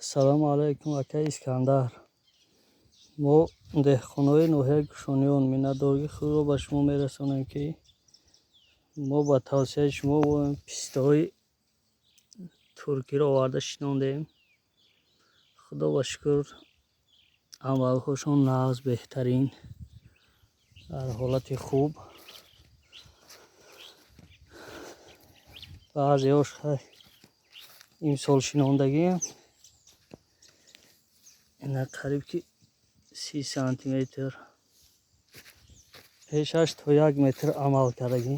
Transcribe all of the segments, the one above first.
Ассалому алайкум, акай Искандар. Мо деҳқонои ноҳияи Кушониён миннатдории худро ба шумо мерасонем, ки мо ба тавсияи шумо пистаҳои туркиро оварда шинондем. Худо ба шукр, амалҳошон нағз, беҳтарин, дар ҳолати хуб. Баъзеҳош имсол шинондагиам, ина қариб ки 30 сантиметр, пешаш то 1 метр амал кардагӣ.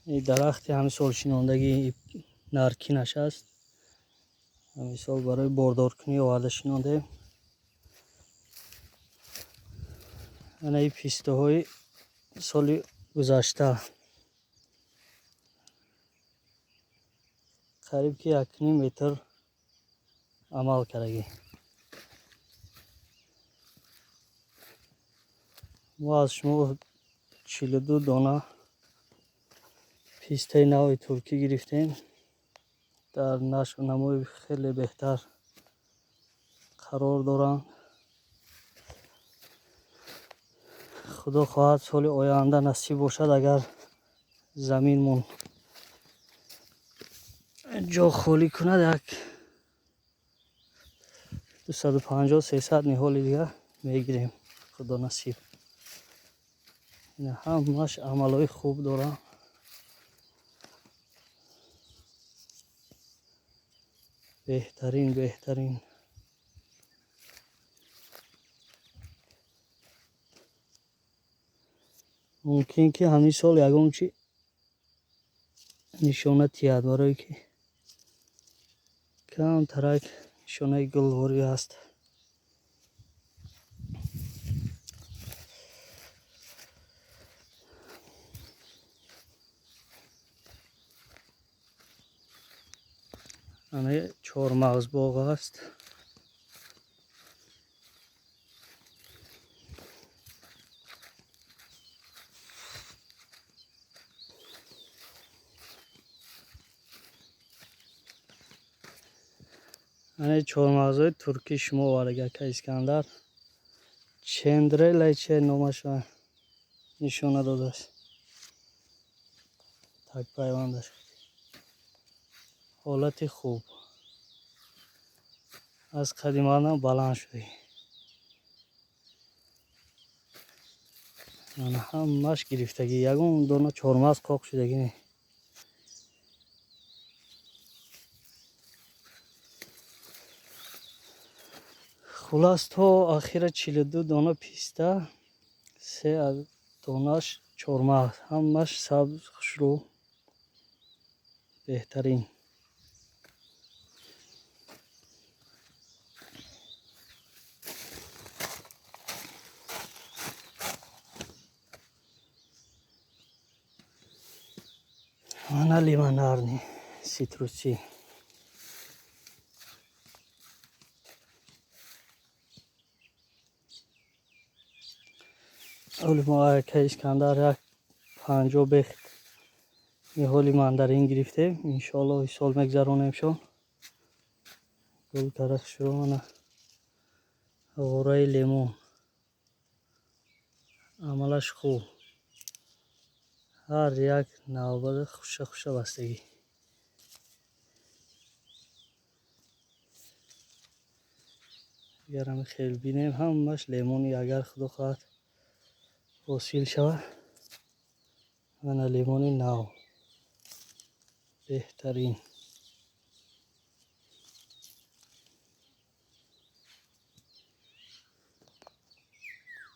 Ин дарахти ҳамисол шинондагӣ наркинаш аст. Ҳамисол барои бордоркунӣ оварда шинондем. Ана ин пистаҳои соли гузашта қариб ки 1,5 метр амал кардагӣ. Мо аз шумо 42 дона пистаи нави туркӣ гирифтем. Дар нашъунамои хеле беҳтар қарор доранд. Худо хоҳад, соли оянда насиб бошад, агар заминмон ҷо холӣ кунад, як 250-300 ниҳоли дигар мегирем. Худо насиб. Ҳамаш амалҳои хуб доранд. Беҳтарин, беҳтарин. Мумкин ки ҳамин сол ягон чи нишона тиҳад, барое ки камтарак нишонаи гулворӣ ҳаст. Ана чормағзбоғ аст. Ана чормағзҳои туркӣ шумо оварда, ака Искандар. Чендрелай че номашро нишона додааст. Такпайвандаш. Ҳолати хуб. Аз қадиманам баланд шуда. Ана ҳамаш гирифтагӣ. Ягон дона чормағз қоқ шудагӣ не. Хулас, то ахира 42 дона писта, 3 донаш чормағз, ҳамаш сабз, хушрӯ, беҳтарин. Ана лимонарни ситрусӣ. Оли мо ака Искандар як 50 бехт ниҳоли мандарин гирифтем. Иншоаллоҳ ин сол мегзаронем шон. Гул карах шуро. Ана ғораи лемон. Амалаш хуб. Ҳар як навбада хуша хуша бастагӣ. Агар ҳами хел бинем, ҳамаш лемони, агар худо хоҳад ҳосил шавад. Ана лимони нав, беҳтарин.